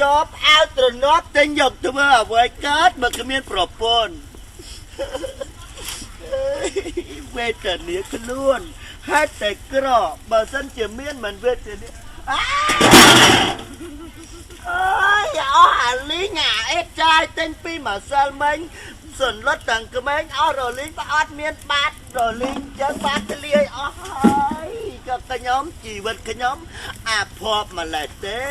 ចប់អាវត្រណប់ទិញយកធ្វើអ្វីកើតបើគ្មានប្រពន្ធវេទនាខ្លួនហេតុតែក្របើសិនជាមានមិនវេទនាអាអើយអស់អាលីងអាអេតចាយទិញពីម្សិលមិញសន្លត់ទាំងក្មេងអស់រលីងបើអត់មានបាតរលីងចឹងបាតធ្លាយអស់ហើយក៏ខ្ញុំជីវិតខ្ញុំអាភ័ព្វម្លេះទេ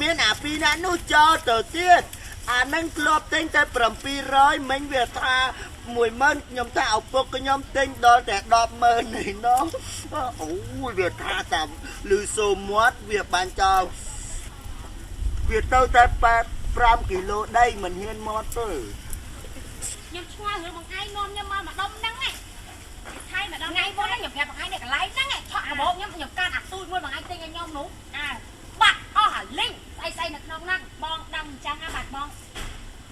មានអាពីរអ្នកនោះចោលទៅទៀតអានឹងធ្លាប់ទិញតែ700មិញវាថា10000ខ្ញុំថាឪពុកខ្ញុំទិញដល់តែ100,000នេះណោះអូយវាថាតាមលឺសូមាត់វាបាញ់ចោលវាទៅតែ85គីឡូដីមិនហ៊ានមាត់ទេ ខ្ញុំឆ្ងល់រឿងបងឯងនាំខ្ញុំមកម្ដុំហ្នឹងឯងថៃម្ដងថ្ងៃមុនខ្ញុំប្រាប់បងឯងនេះកន្លែងហ្នឹងឆក់កាបូបខ្ញុំខ្ញុំកាត់អាទូចមួយបងឯងទិញឲ្យខ្ញុំនោះអើបាត់អស់អាលីងស្អីស្អីនៅក្នុងហ្នឹងបងដឹងអញ្ចឹងហ่ะបាទបង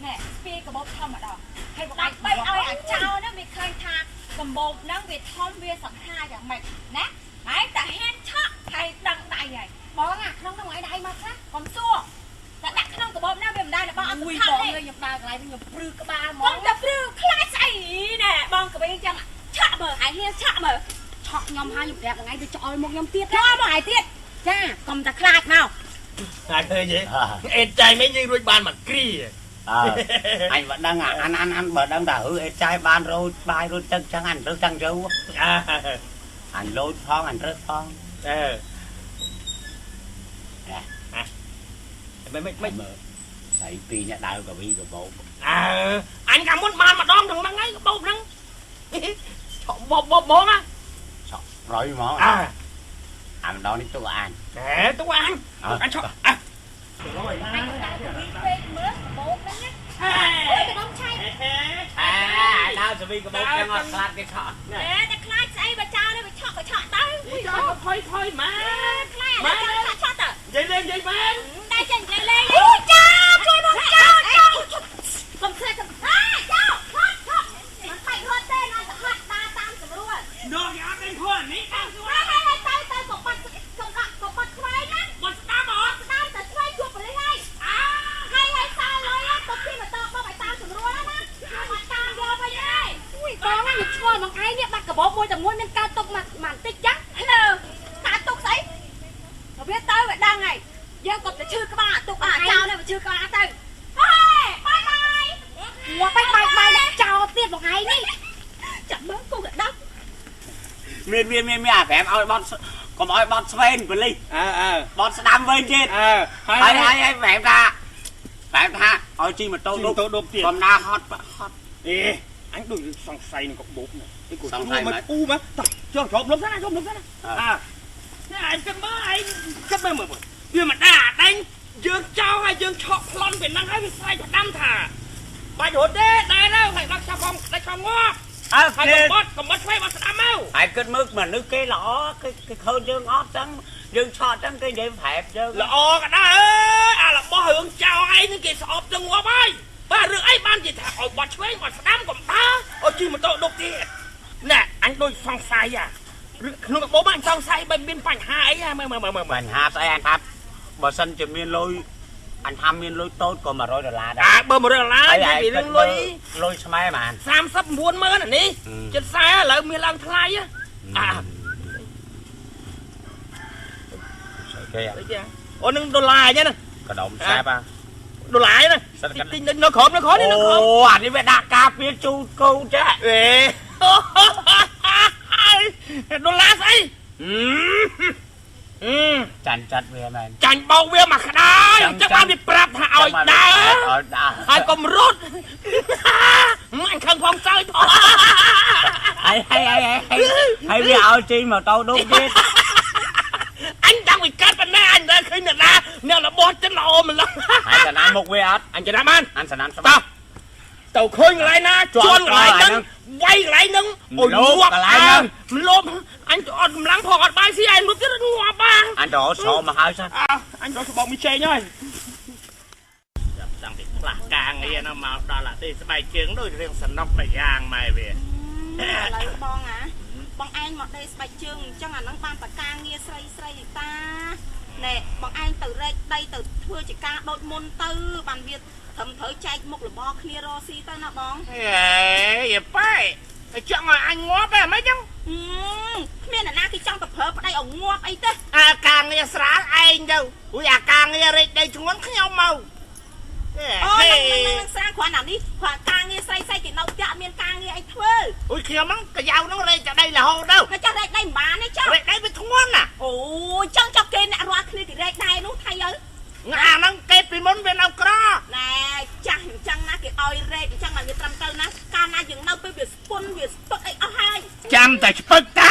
ណែស្ពីកាបូបធំម្ដងហើយបងឯងបីឲ្យអាចោហ្នឹងវាឃើញថាកាបូបហ្នឹងវាធំវាសង្ហាយ៉ាងម៉េចណាហើយតែហ៊ានឆក់ហើយដឹងដៃហើយបងអាក្នុងហ្នឹងបងឯងដៃមកខ្លះកុំសួរតែដាក់ក្នុងកាបូបហ្នឹងវាមិនដែររបស់អត់សំខាន់ទេខ្ញុំដើរកន្លែងខ្ញុំព្រឺក្បាលហ្មងតែព្រឺខ្លាចស្អីណែបងកវីអញ្ចឹងឆក់មើលហើយហ៊ានឆក់មើលឆក់ខ្ញុំហើយខ្ញុំប្រាប់ថ្ងៃទៅចោលមកខ្ញុំទៀតចោលមកហើយទៀតចាកុំតែខ្លាចមក តែឃើញទេអេតចៃមិញយើងរួចបានមួយគ្រា អើអញបើដឹងអានអានអានបើដឹងថាហឺអេតចៃបានរួចបាយរួចទឹកចឹងអញរើសតាំងយូរអញលោចផងអញរើសផង អឺមិនមិនមិន មើលស្អីពីរអ្នកដើរកវីកបោប អើអញកាលមុនបានម្ដងក្នុងហ្នឹងហើយកបោបហ្នឹងឆក់បបបហ្មងណា ឆក់រយហ្មង អើ អាម្ដងនេះទុកអញ ណែទុកអញអញឆក់អើ អញដើរកវីពេកមើលកាបូបហ្នឹងណាអូយកដុំឆៃ អើដើរសវីកបោបចឹងអត់ខ្លាចគេឆក់ ណែតែខ្លាចស្អីបើចោលនេះវាឆក់ក៏ឆក់ទៅ ចោលថយថយម៉ែ ខ្លាចចោលឆក់ទៅ និយាយលេងនិយាយមែន តែចេះនិយាយលេងអូចាជួយមកចោលចោលកុំខ្លាចកុំអាចោលហត់ហត់មិនបាច់ហត់ទេណាតែហត់ដើរតាមស្រួល នោះគេអត់ដឹងព្រោះអានេះតាមស្រួល ហើយហើយទៅទៅកុំបាត់កុំដាក់កុំបាត់ខ្វែងណា បាត់ស្ដាំអត់ ស្ដាំតែឆ្វេងជួបប៉ូលីសហើយ អើ ហើយហើយសល់លុយទៅជិះម៉ូតូបបឲ្យតាមស្រួលណាបាត់តាមយកវិញហើយអូយបងណាខ្ញុំឆ្ងល់បងឯងនេះបាត់កាបូបមួយតែមួយមានកើតទុកមកបន្តិចចឹងលើកើតទុកស្អីវាទៅវាដឹងហើយយើងក៏ទៅឈឺក្បាលទុកអាចោលនេះវាឈឺក្បាលទៅហេបាយបាយងាប់បាយបាយបាយដាក់ចោលទៀតបងឯងនេះចាំមើលគូកដាប់ មានមានមានមានអាប្រាប់ឲ្យបត់កុំឲ្យបត់ស្វែងប៉ូលីស អើអើ បត់ស្ដាំវិញទៀត អើ ហើយហើយហើយប្រាប់ថាប្រាប់ថាឲ្យជិះម៉ូតូ ដុ ដុ បដុបទៀត កុំដើរហត់ហត់ អេអញដូចសង្ស័យនឹងកបោបនេះគូមកអ៊ូមកតោះចុះជ្របលុបសិនណាជ្របលុបសិនណាអើនេះអញគិតមើលឯងគិតមើលមើលវាមិនដែរអាដេញយើងចោលហើយយើងឆក់ប្លន់ពីហ្នឹងហើយវាស្រែកផ្ដាំថាបាច់រត់ទេដែរទៅហើយដល់ចាប់ផងដាច់ខំងាប់ អើ ហើ គេ យកុំបត់កុំបត់ឆ្វេងបត់ស្ដាំមក ហើយគិតមើលមនុស្សគេល្អគេគេឃើញយើងអត់ចឹងយើងឆក់ចឹងគេនិយាយប្រាប់យើង ល្អក៏ដែរអើយអារបស់រឿងចោលឯងហ្នឹងគេស្អប់ទៅងាប់ហើយបាទរឿងអីបានជាថាឲ្យបត់ឆ្វេងបត់ស្ដាំកុំដើរឲ្យជិះម៉ូតូដុបទៀតណែអញដូចសង្ស័យអាក្នុងកាបូបអញសង្ស័យបើមានបញ្ហាអីមើលមើលមើលមើល បញ្ហាស្អីអញថាបើសិនជាមានលុយអញថាមានលុយតូចក៏100ដុល្លារដែរ អាបើ100ដុល្លារនិយាយពីរឿងលុយ លុយស្មែហ្មង 39ម៉ឺនអានេះចិត្ត40ឥឡូវមានឡើងថ្លៃអា ស្អីគេ អីគេអូនឹងដុល្លារអញ្ចឹងណា កដុំខ្សែបាទ ដុល្លារហ្នឹងទិញនៅក្រោមនៅក្រោមនេះនៅក្រោម អូអានេះវាដាក់ការពារជូតគោចា អេដុល្លារស្អី ចាញ់ចាត់វាមែន ចាញ់បោកវាមកក្តារអញ្ចឹងបានវាប្រាប់ថាឲ្យដើរ ឲ្យដើរ ហើយកុំរត់អញខឹងផងសើចផង ហើយហើយហើយហើយវាឲ្យជិះម៉ូតូដុំទៀត អញតាំងពីកើតប៉ុណ្ណាអញមិនឃើញអ្នកណាអ្នករបស់ចិត្តល្អម្ល៉េះ ហើយសណាមមុខវាអត់ អញចំណាំបាន អញសណាមស្បា តោះទៅឃើញកន្លែងណាជន់កន្លែងហ្នឹងវាយកន្លែងហ្នឹងអូយងាប់ កន្លែងហ្នឹង មលប់អញអត់កម្លាំងផងអត់បាយស៊ីឯងលុបទៀតងាប់បា អញទៅស្រោមមកហើយសិន អើអញរកស្បោកមីចេងហើយតាំងពីផ្លាស់ការងារហ្នឹងមកដល់អាទេស្បែកជើងដូចរឿងសំណុកមួយយ៉ាងម៉ែវា ឥឡូវបងអាបងឯងមកដេកស្បែកជើងអញ្ចឹងអាហ្នឹងបានតការងារស្រីស្រីតា ណែបងឯងទៅរែកដីទៅធ្វើជាការដូចមុនទៅបានវាត្រឹមត្រូវចែកមុខរបរគ្នារកស៊ីទៅណាបង ហេយប៉ែចង់ឲ្យអញងាប់ហ៎មិនចឹង គ្មានអ្នកណាគេចង់ទៅប្រើប្តីឲ្យងាប់អីទេ អាការងារស្រាលឯងទៅអ៊ុយអាការងាររែកដីធ្ងន់ខ្ញុំមក អូនឹងស្រាលគ្រាន់តែនេះគ្រាន់ការងារស្រីស្រីគេនៅផ្ទះអត់មានការងារអីធ្វើ អ៊ុយខ្ញុំហ្នឹងកាយ៉ៅហ្នឹងរែកតែដីរហូតទៅ ហើយចាស់រែកដីមិនបានទេចាស់ រែកដីវាធ្ងន់ណា អូយចឹងចុះគេអ្នករាល់គ្នាគេរែកដែរនោះថៃទៅ អាហ្នឹងគេពីមុនវានៅក្រ ណែចាស់អញ្ចឹងណាគេឲ្យរែកអញ្ចឹងមកវាត្រឹមត្រូវណាកាលណាយើងនៅពេលវាស្ពុនវាស្ពឹកអីអស់ហើយ ចាំតែឆ្ពឹកតា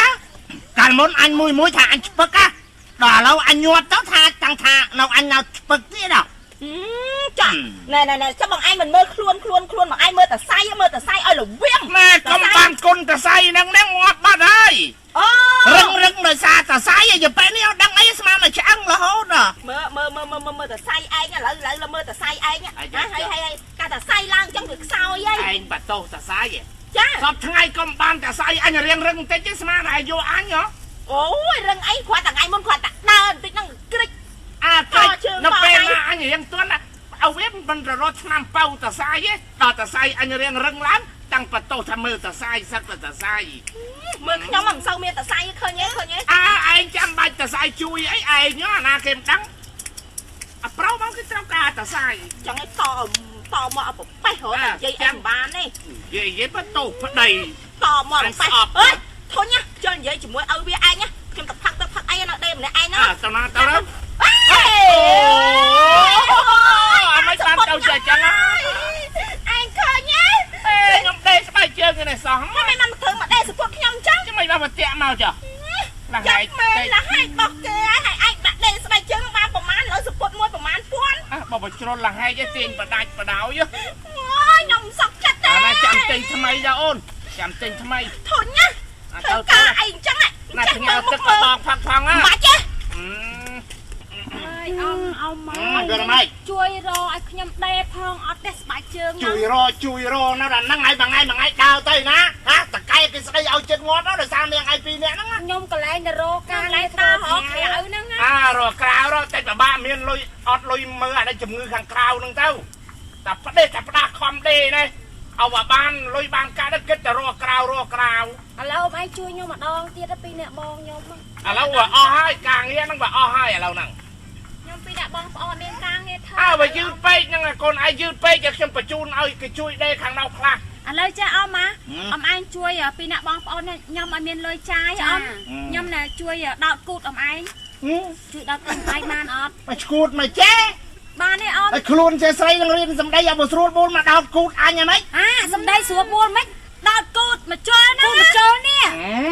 កាលមុនអញមួយមួយថាអញឆ្ពឹកណាដល់ឥឡូវអញញាត់ទៅថាតាំងថានៅអញនៅឆ្ពឹកទៀតដល់ ចាណែណែណែចាំបងឯងមិនមើលខ្លួនខ្លួនខ្លួនបងឯងមើលតសៃមើលតសៃឲ្យល្វៀង ម៉ែកុំបានគុណតសៃហ្នឹងហ្នឹងងាប់បាត់ហើយ អូ រឹងរឹងដោយសារតសៃឯងពេលនេះអត់ដឹងអីស្មានតែឆ្អឹងរហូតដល់ មើលមើលមើលមើលមើលតសៃឯងឥឡូវឥឡូវមើលតសៃឯងហើយហើយកាតសៃឡើងអញ្ចឹងវាខ្សោយហី ឯងបាតោតសៃ ចា សពថ្ងៃកុំបានតសៃអញរៀងរឹងបន្តិចទេស្មានតែយកអញហ៎ អូយរឹងអីគ្រាន់តែថ្ងៃមុនគ្រាន់តែដើរបន្តិចហ្នឹងក្រិច អាក្រិចនៅពេលណាអញរៀងទន់ឲ្យវាមិនរត់ឆ្នាំប៉ៅតសៃទេដល់តសៃអញរៀងរឹងឡើងតាំងបតោថាមើលតសៃសឹកតសៃ មើលខ្ញុំមិនសូវមានតសៃឃើញទេឃើញទេ អើឯងចាំបាច់តសៃជួយអីឯងណាគេមិនដឹងអប្រូមកគេត្រូវការតសៃ ចង់ឲ្យតតមកឲ្យប្រប៉េះរត់តែនិយាយអីមិនបានទេ និយាយបតោប្តី តមកប្រប៉េះអើយធុញណាចង់និយាយជាមួយឲ្យវាឯងណាខ្ញុំទៅផឹកទៅផឹកអីនៅដេម្នាក់ឯងណា អើទៅណាទៅទៅ អូ អមិនបានទៅចេះចឹង ឯងឃើញទេ អេខ្ញុំដេកស្បែកជើងនេះសោះ មិនមិនមកធ្វើមកដេសពុតខ្ញុំចឹង ចាំមិនបានមកតាក់មកចុះលះ ចាំ ហែក មែនលះហែករបស់គេហើយឯងដាក់ដេស្បែកជើងបានប្រមាណលើសពុតមួយប្រមាណពាន់ អើបើបជ្រុលលះហែកឯទាញបដាច់បដោយ អូយខ្ញុំសក់ចិត្តទេ អាណាចាំទិញថ្មីដល់អូនចាំទិញថ្មី ធុញណា ទៅ ការអីចឹង ណាផ្ញើទឹកក៏បងផឹកផងណា បាច់ទេ អើយអមអមមកជួយរកឲ្យខ្ញុំដេផងអត់ទេស្បែកជើង ជួយរកជួយរកនៅដល់ហ្នឹងហើយមួយថ្ងៃមួយថ្ងៃដើរទៅណាហាតកែគេស្ដីឲ្យចិត្តងាត់ដោយសារនាងឯងពីរនាក់ហ្នឹង ខ្ញុំកលែងទៅរកការងារធ្វើរកក្រៅហ្នឹងណា អារកក្រៅរកតែពិបាកមានលុយអត់លុយមើលអានេះជំងឺខាងក្រៅហ្នឹងទៅតែផ្ដេសតែផ្ដាស់ខំដេនេះឲ្យបើបានលុយបានកាក់ទៅគិតតែរកក្រៅរកក្រៅ ឥឡូវឯងជួយខ្ញុំម្ដងទៀតទៅពីអ្នកបងខ្ញុំ ឥឡូវវាអស់ហើយការងារហ្នឹងវាអស់ហើយឥឡូវហ្នឹង ខ្ញុំពីអ្នកបងប្អូនមានការងារធ្វើ អើបើយឺតពេកហ្នឹងកូនឯងយឺតពេកឲ្យខ្ញុំបញ្ជូនឲ្យគេជួយដេខាងនោះខ្លះ ឥឡូវចាអមម៉ាអមឯងជួយពីអ្នកបងប្អូនខ្ញុំឲ្យមានលុយចាយអមខ្ញុំណែជួយដោតគូតអមឯងជួយដោតគូតអមឯងបានអត់ មកឈួតមកចេះ បានទេអម ឲ្យខ្លួនចេះស្រីនឹងរៀនសម្ដីឲ្យបើស្រួលបួលមកដោតគូតអញហ្មង អាសម្ដីស្រួលបួលមិនដោតគូតមកជល់ណាមកជល់នេះ